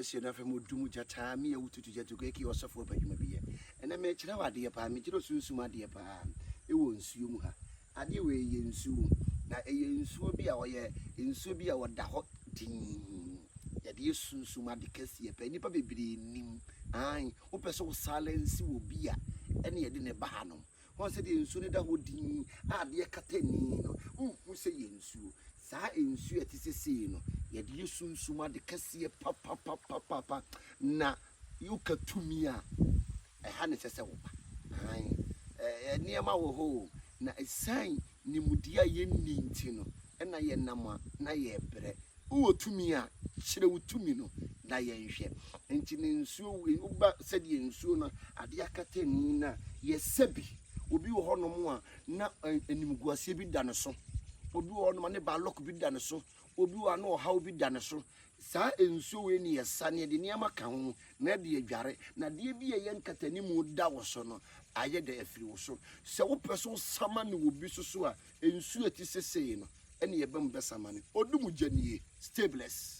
Yɛhyɛ no afei mo dum gyataa mi ewu tutu gyatu keke ɔsɔfoɔ pɛ adwuma bi yɛ. Ɛnɛ mekyerɛ wo adeɛ paa, mekyerɛ wo sunsum adeɛ paa ɛwɔ nsuo mu ha. Adeɛ wei yɛ nsuo, na ɛyɛ nsuo bi a ɔyɛ nsuo bi a ɔda hɔ dinn. Yɛde yɛ sunsum ade kɛseɛ paa, nnipa bebree nim. Aane, wopɛ sɛ wo silence wɔ bi a, ɛne yɛde ne ba hanom. Wɔn sɛdeɛ nsuo no da hɔ dinn a adeɛ kata ani no, wonhu sɛ yɛ nsuo. Saa nsuo a ɛte sɛ sei no, yɛde yɛ sunsum ade kɛseɛ papapapapa na woka tumi a ɛha ne sɛ sɛ woba. Aane, ɛɛ nneɛma wɔ hɔ o, na ɛsiane nimdeɛ a yɛnni nti no, ɛna yɛnam a na yɛrebrɛ. Wowɔ tumi a, kyerɛ wo tumi no na yɛnhwɛ. Nti ne nsuo woba sɛdeɛ nsuo no adeɛ akata ani no a, yɛsɛ bi. Obi wɔ hɔnom a na animguaseɛ bi da ne so. Obi wɔ hɔnom a ne baalɔk bi da ne so. Obi wɔ hɔ a na ɔhaw bi da ne so. Saa nsuo wei ne yɛsa ne yɛde nneɛma ka ho na ɛde adware. Na adeɛ bi a ɛyɛ nkatanimu da wo so no, ayɛ dɛ afiri wo so. Sɛ wopɛ sɛ wosama ne wɔ bi so so a, nsuo a ɛte sɛ sei no, ɛne yɛbɛ mu bɛsama no. Odum gya nie, stay blessed.